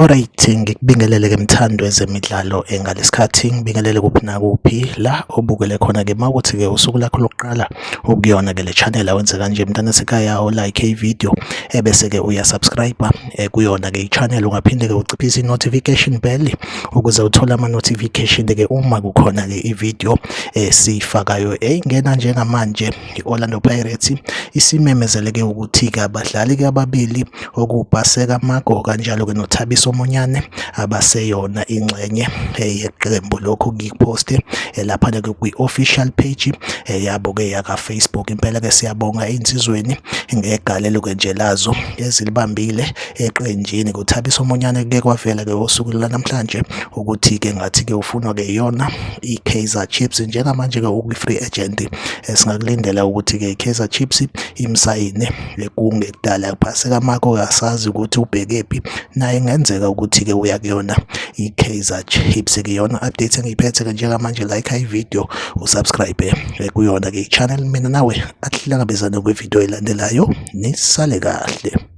Alright, ngikubingelele ke mthandi wezemidlalo ngalesikhathi ngibingelele kuphi nakuphi la obukele khona ke mawukuthi ke usuku lakho lokuqala ukuyona ke le channel awenze kanje mntana sekhaya o like i-video ebese ke uya subscribe kuyona ke i-channel. Ungaphinde ke uciphise i-notification bell ukuze uthole ama-notification ke uma kukhona ke i-video esiyifakayo eyingena njengamanje. I-Orlando Pirates isimemezele ke ukuthi-ke abadlali-ke ababili okuwuPaseka Mako kanjalo-ke noThabiso Monyane abaseyona ingxenye yeqembu. Lokhu ngikuphoste laphana-ke kwi-official page yabo-ke yaka-Facebook. Impela-ke siyabonga ey'nsizweni ngegalelo-ke nje lazo ezilibambile eqenjini. KuThabiso Monyane kuke kwavela-ke osukwini lwanamhlanje ukuthi-ke ngathi-ke ufunwa-ke iyona i-Kaizer Chiefs. Njengamanje-ke ukwi-free agent, singakulindela ukuthi-ke i-Kaizer Chiefs imsayine kungekudala. Paseka Mako asazi ukuthi ubhekephi naye, kungenzeka ukuthi-ke uya kuyona i-Kaizer Chiefs. Ke yona update engiyiphethe-ke njengamanje. Like i-video, usubscribe kuyona-ke i-channel. Mina nawe ahlangabezane kwividiyo elandelayo, nisale kahle.